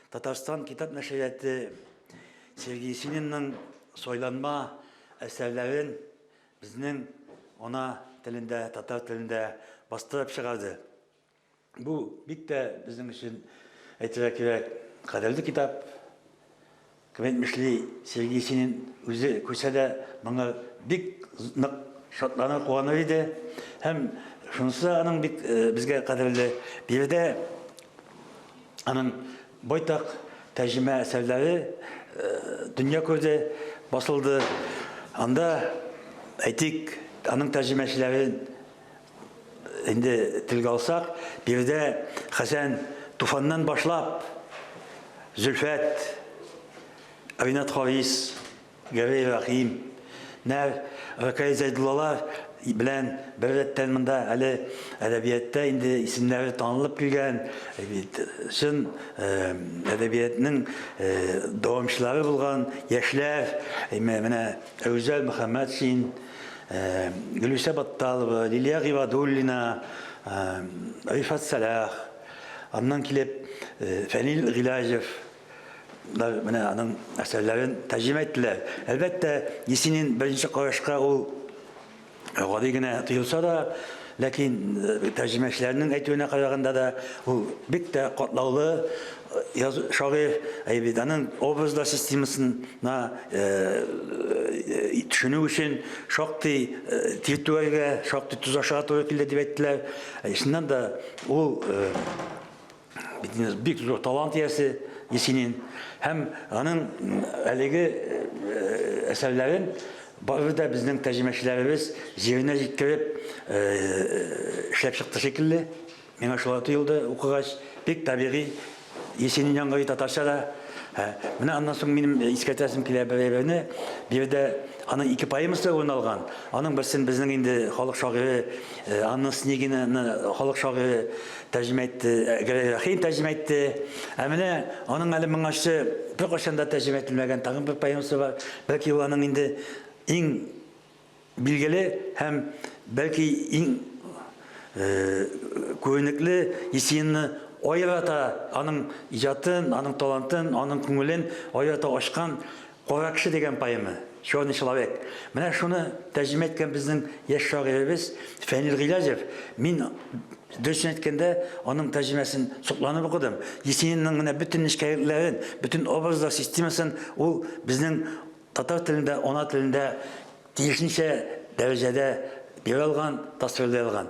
Татарстан китап нәшрияты Сергей Есенинның сайланма әсәрләрен безнең ана телендә, татар телендә бастырып чыгарды. Бу бик тә безнең өчен, әйтергә кирәк, кадерле китап. Кем әйтмешли, Сергей Есенин үзе күрсә дә, моңа бик нык шатланыр, куаныр иде. Һәм шунысы аның бик безгә кадерле. Биредә аның байтак тәрҗемә әсәрләре дөнья күрде, басылды. Анда, әйтик, аның тәрҗемәчеләрен инде телгә алсак, биредә Хәсән Туфаннан башлап Зөлфәт, Ринат Харис, Гәрәй Рәхим, Нәр, Рәкәй Зәйдуллалар белән бер рәттән монда әле әдәбиятта инде исемнәре танылып килгән, чын әдәбиятның дәвамчылары булган яшьләр, менә Әүзәл Мөхәммәтшин, Гөлүсә Батталова, Лилия Гыйбадуллина, Рифат Сәлах, аннан килеп Фәнил Гыйләҗев, менә аның әсәрләрен тәрҗемә иттеләр. Әлбәттә, Есенин беренче карашка ул гади генә тоелса да, ләкин тәрҗемәчеләрнең әйтүенә караганда да ул бик тә катлаулы шагыйрь, әй бит аның образлар системасына төшенү өчен шактый тир түгәргә, шактый тоз ашарга туры килде дип әйттеләр. Чыннан да ул бит инде бик зур талант иясе Есенин һәм аның әлеге әсәрләрен барыбер дә безнең тәрҗемәчеләребез җиренә җиткереп эшләп чыкты шикелле. Миңа шулай тоелды укыгач, бик табигый Есенин яңгырый татарча да. Менә аннан соң минем искәртәсем килә бер әйберне. Биредә аның ике поэмасы урын алган. Аның берсен безнең инде халык шагыйре Анна Снегинаны халык шагыйре тәрҗемә итте, Гәрәй Рәхим тәрҗемә итте. Ә менә аның әле моңарчы беркайчан да тәрҗемә ителмәгән тагын бер поэмасы бар. Бәлки ул аның инде иң билгеле һәм бәлки иң күренекле Есенинны аерата аның иҗатын, аның талантын, аның күңелен аерата ачкан Кара кеше дигән поэма, Черный человек. Менә шуны тәрҗемә иткән безнең яшь шагыйребез Фәнил Гыйләҗев. Мин дөресен әйткәндә, аның тәрҗемәсен сокланып укыдым. Есенинның менә бөтен нечкәлекләрен, бөтен образлар системасын ул безнең татар телендә, ана телендә тиешенчә дәрәҗәдә бирә алган, тасвирлый алган.